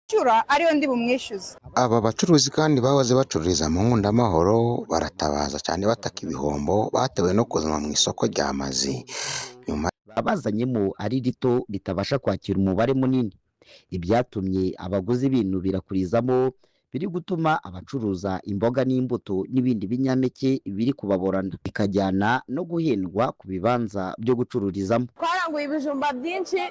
Yishyura ariyo ndi bumwishyuze. Aba bacuruzi kandi bahoze bacururiza mu Nkundamahoro baratabaza cyane bataka ibihombo batewe no kuzanwa mu isoko rya Mazi nyuma Babazanyemo ari rito ritabasha kwakira umubare munini, ibyatumye abaguzi binubira kurizamo, biri gutuma abacuruza imboga n'imbuto n'ibindi binyampeke biri kubaborana, bikajyana no guhendwa ku bibanza byo gucururizamo. Twaranguye ibijumba byinshi,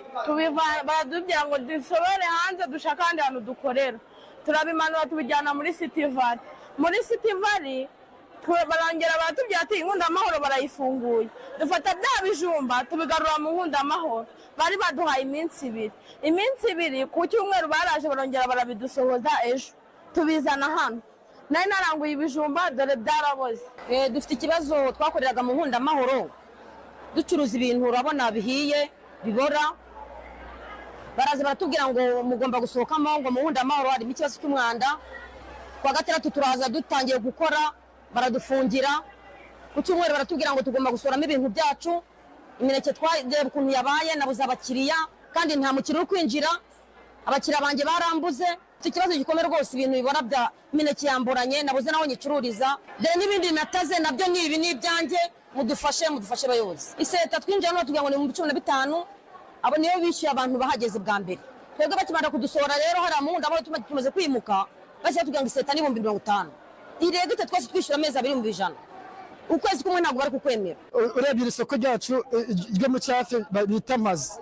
baratubwira ngo dusobere hanze dushake ahandi hantu dukorera. Turabimanura tubijyana muri City Valley. Muri City Valley barongera baratubwira ati Nkundamahoro barayifunguye. Dufata bya bijumba tubigarura mu Nkundamahoro. Bari baduhaye iminsi 2, iminsi 2 ku cyumweru baraje barongera barabidusohoza, ejo tubizana hano. Nari naranguye ibijumba, dore byaraboze. Dufite ikibazo. Twakoreraga mu Nkundamahoro ducuruza ibintu, urabona bihiye bibora. Baraza baratubwira ngo mugomba gusohokamo, ngo mu Nkundamahoro harimo ikibazo cy'umwanda. Kuwa gatandatu turaza dutangiye gukora baradufungira. Ku cyumweru baratubwira ngo tugomba gusoramo ibintu byacu. Imineke twareba ukuntu yabaye, nabuze abakiriya kandi nta mukiriya uri kwinjira. Abakiriya banjye barambuze. Mfite ikibazo gikomeye rwose, ibintu bibora bya mineke yamburanye, nabuze naho nyicururiza. Dore n'ibindi nataze nabyo ni ibi, ni ibyanjye. Mudufashe, mudufashe bayobozi. Iseta twinjira hano batubwira ngo ni 15,000. Abo niyo bishyuye abantu bahageze bwa mbere. Twebwe bakimara kudusohora rero hariya mu Nkundamahoro, tumaze kwimuka, bahise batubwira ngo iseta ni 50,000. Iregite twese twishyura amezi abiri 100,000, ukwezi kumwe ntabwo bari kukwemera. Urebye iri soko ryacu ryo mu Cyafi bita Amazi,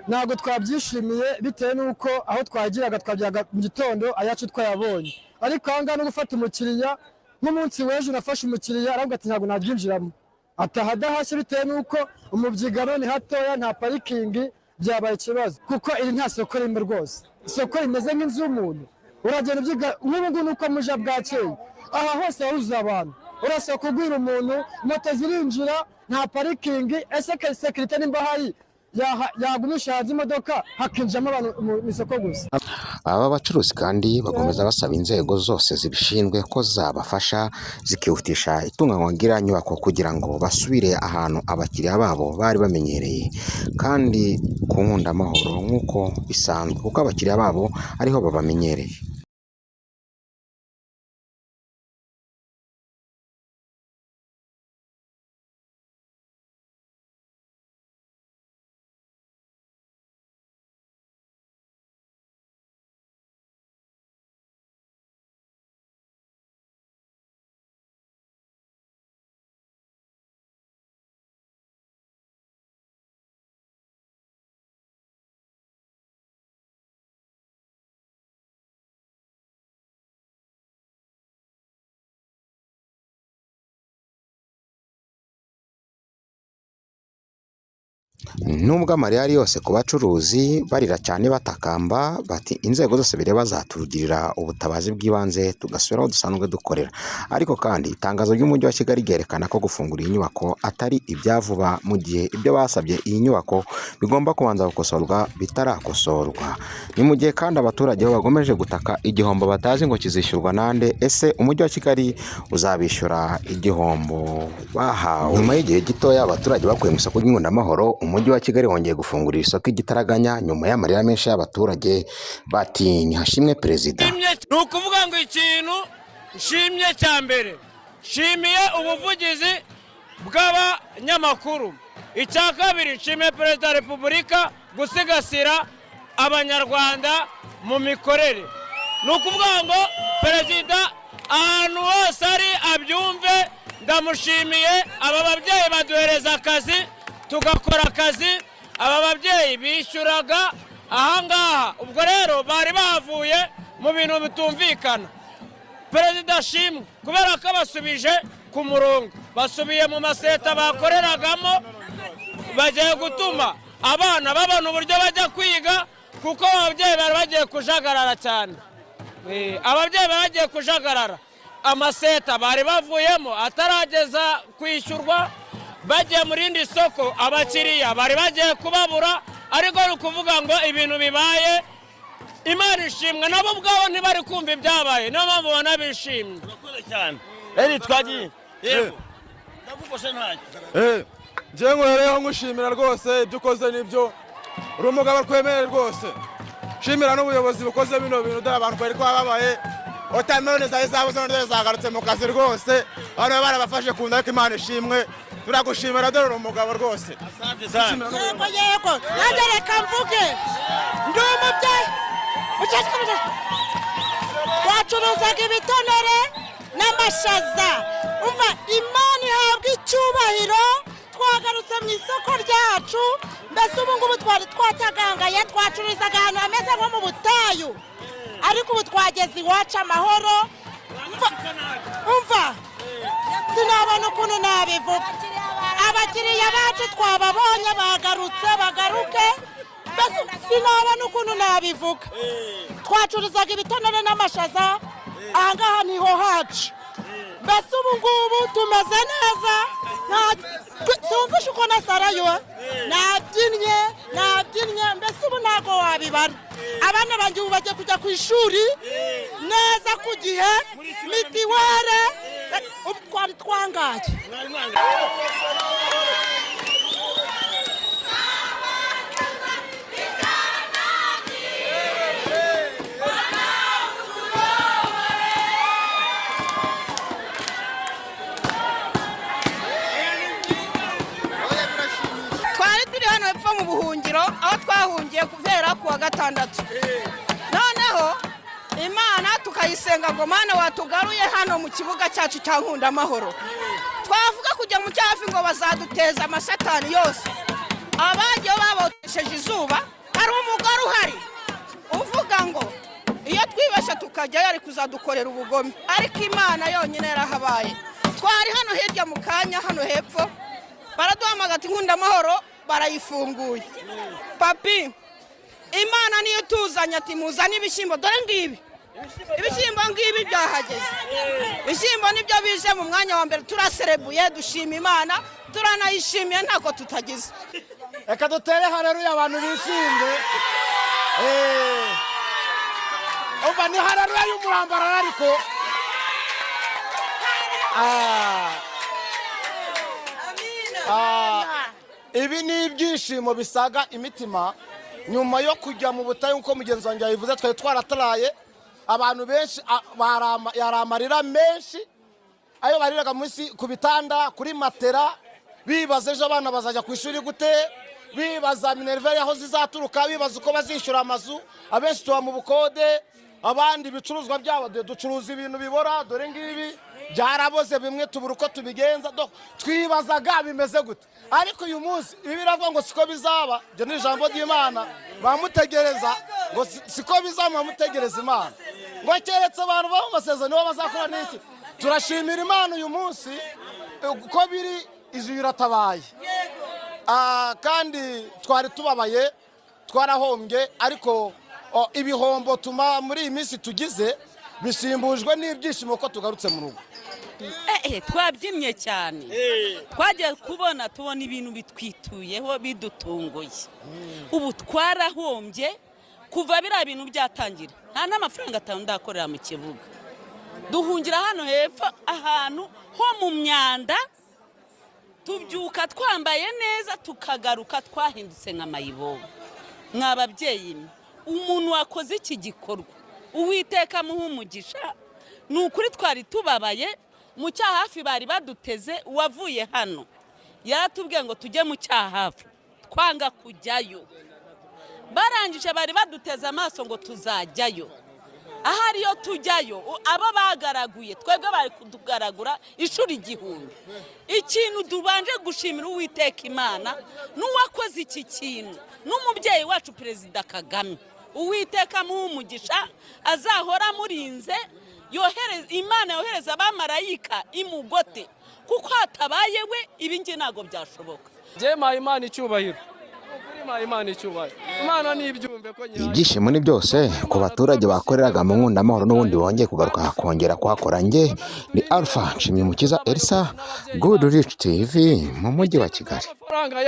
ntabwo twabyishimiye bitewe n'uko aho twagiraga twagiraga mu gitondo ayacu twayabonye, ariko aha ngaha no gufata umukiriya, nk'umunsi w'ejo nafashe umukiriya aravuga ati ntabwo nabyinjiramo, ataha adahashye bitewe n'uko umubyigano ni hatoya, nta parikingi, byabaye ikibazo kuko iri nta soko ririmo rwose. Isoko rimeze nk'inzu y'umuntu, uragenda ubyiga nk'ubu ngubu nuko muja bwakeye, aha hose huzuye abantu, urasaba kubwira umuntu, moto zirinjira, nta parikingi. Ese sécurité nimba hari yagumisha hanze imodoka hakinjiramo abantu mu isoko gusa? Aba bacuruzi kandi bakomeza basaba inzego zose zibishinzwe ko zabafasha zikihutisha itunganywa ry'iriya nyubako kugira ngo basubire ahantu abakiriya babo bari bamenyereye kandi ku Nkundamahoro nk'uko bisanzwe, kuko abakiriya babo ariho babamenyereye. Nubwo amarira ari yose ku bacuruzi, barira cyane batakamba bati inzego zose bireba zatugirira ubutabazi bw'ibanze tugasubira aho dusanzwe dukorera. Ariko kandi itangazo ry'Umujyi wa Kigali ryerekana ko gufungura iyi nyubako atari ibya vuba, mu gihe ibyo basabye iyi nyubako bigomba kubanza gukosorwa bitarakosorwa. Ni mu gihe kandi abaturage bo bakomeje gutaka igihombo batazi ngo kizishyurwa nande. Ese Umujyi wa Kigali uzabishyura igihombo bahawe? Nyuma y'igihe gitoya abaturage bakuye mu isoko ry'Inkundamahoro, Umujyi wa Kigali wongeye gufungurira isoko igitaraganya nyuma y'amarira menshi y'abaturage bati nihashimwe perezida. Ni ukuvuga ngo ikintu nshimye cya mbere, nshimiye ubuvugizi bw'abanyamakuru. Icya kabiri, nshimiye Perezida wa Repubulika gusigasira Abanyarwanda mu mikorere. Ni ukuvuga ngo perezida ahantu hose ari abyumve, ndamushimiye. Aba babyeyi baduhereza akazi tugakora akazi. Aba babyeyi bishyuraga ahangaha, ubwo rero bari bavuye mu bintu bitumvikana. Perezida ashimwe kubera ko basubije ku murongo, basubiye mu maseta bakoreragamo, bagiye gutuma abana babona uburyo bajya kwiga, kuko ababyeyi bari bagiye kujagarara cyane. Ababyeyi bari bagiye kujagarara, amaseta bari bavuyemo atarageza kwishyurwa, bagiye mu rindi soko, abakiriya bari bagiye kubabura. Ariko ni ukuvuga ngo ibintu bibaye, Imana ishimwe, nabo ubwabo ntibari kumva ibyabaye, niyo mpamvu ubona bishimye. Urakoze cyane. Eri twagiye. Yego. Ndagufashe ntacyo. Njyewe nkuhereyeho nkushimira rwose, ibyo ukoze nibyo, uri umugabo twemereye rwose. Nshimira n'ubuyobozi bukoze bino bintu. Dore abantu bari bababaye, watermelon zari zabuze, none zagarutse mu kazi rwose. Abantu barabafashe ku nda, ariko Imana ishimwe, turagushimira. Dore uri umugabo rwose. Yego, yego, nanjye reka mvuge, ndi umubyeyi. Mukecuru, mukecuru. Twacuruzaga ibitonore n'amashaza. Umva, Imana ihabwa icyubahiro, twagarutse mu isoko ryacu. Mbese ubu ngubu twari twatagangaye, twacururizaga ahantu hameze nko mu butayu, ariko ubu twageze iwacu amahoro. Umva, umva, sinabona ukuntu nabivuga. Abakiriya bacu twababonye, bagarutse, bagaruke. Mbese sinabona ukuntu nabivuga. Twacururizaga ibitonore n'amashaza ahangaha, niho hacu. Mbese ubu ngubu tumeze neza. Sinumvishe uko nasarayo, nabyinnye, nabyinnye. Mbese ubu ntabwo wabibara. Abana banjye ubu bagiye kujya ku ishuri neza ku gihe, mitiwere. Ubu twari twangaye. Twari turi hano hepfo mu buhungiro, aho twahungiye guhera ku wa gatandatu. Noneho Imana tukayisenga ngo: "Mana, watugaruye hano mu kibuga cyacu cya Nkundamahoro." Twavuga kujya mu cyafi ngo bazaduteza amasatani yose. Abagiye babotesheje izuba. Hari umugore uhari uvuga ngo iyo twibeshye tukajyayo ari kuzadukorera ubugome, ariko Imana yonyine yarahabaye. Twari hano hirya mu kanya, hano hepfo baraduhamagara ati: "Nkundamahoro barayifunguye." Papi, Imana niyo ituzanye, ati: "Muzane ibishyimbo." Dore ngibi ibishyimbo, ngibi byahageze. Ibishyimbo nibyo bije mu mwanya wa mbere. Turaserebuye, dushima Imana, turanayishimiye, ntako tutagize. Reka dutere hareruya, abantu bishimye. Umva, ni hareruya y'umurambararo, ariko ibi ni ibyishimo bisaga imitima nyuma yo kujya mu butayu. Nk'uko mugenzi wanjye yabivuze, twari twarataraye. Abantu benshi yari amarira menshi ayo bariraga munsi ku bitanda, kuri matera, bibaza ejo abana bazajya ku ishuri gute, bibaza minerval aho zizaturuka, bibaza uko bazishyura amazu. Abenshi tuba mu bukode, abandi ibicuruzwa byabo. Dore ducuruza ibintu bibora, dore ngibi byaraboze, bimwe tubura uko tubigenza. Twibazaga bimeze gute, ariko uyu munsi ibi biravuga ngo siko bizaba. Ibyo ni ijambo ry'Imana. Bamutegereza ngo siko bizaba, bamutegereza Imana ngo keretse abantu baba mu masezerano nibo bazakora n'iki. Turashimira Imana uyu munsi uko biri, ijuru iratabaye. Kandi twari tubabaye, twarahombye, ariko ibihombo tuma muri iyi minsi tugize bisimbujwe n'ibyishimo ko tugarutse mu rugo. Twabyinnye cyane. Twagiye kubona tubona ibintu bitwituyeho bidutunguye. Ubu twarahombye kuva biriya bintu byatangira, nta n'amafaranga 5 ndakorera mu kibuga. Duhungira hano hepfo ahantu ho mu myanda, tubyuka twambaye neza, tukagaruka twahindutse nka mayibobo. Mwa babyeyi mwe, umuntu wakoze iki gikorwa, Uwiteka amuha umugisha. Ni ukuri twari tubabaye. Mu cyahafi bari baduteze. Uwavuye hano yaratubwiye ngo tujye mu cyahafi, twanga kujyayo. Barangije bari baduteze amaso ngo tuzajyayo. Ahari iyo tujyayo, abo bagaraguye twebwe bari kutugaragura inshuro 1000. Ikintu tubanje gushimira Uwiteka Imana n'uwakoze iki kintu n'umubyeyi wacu Perezida Kagame, Uwiteka amuha umugisha, azahora amurinze, Imana yohereza abamarayika imugote, kuko hatabaye we ibi ngibi ntabwo byashoboka. Njye mpaye Imana icyubahiro. Ukuri mpaye Imana icyubahiro. Imana nibyumve ko nyihaye. Ibyishimo ni byose ku baturage bakoreraga mu Nkundamahoro n'ubundi bongeye kugaruka kongera kuhakora. Nge ni Alpha Nshimiyumukiza Elsa, Good Rich TV mu mujyi wa Kigali. Amafaranga.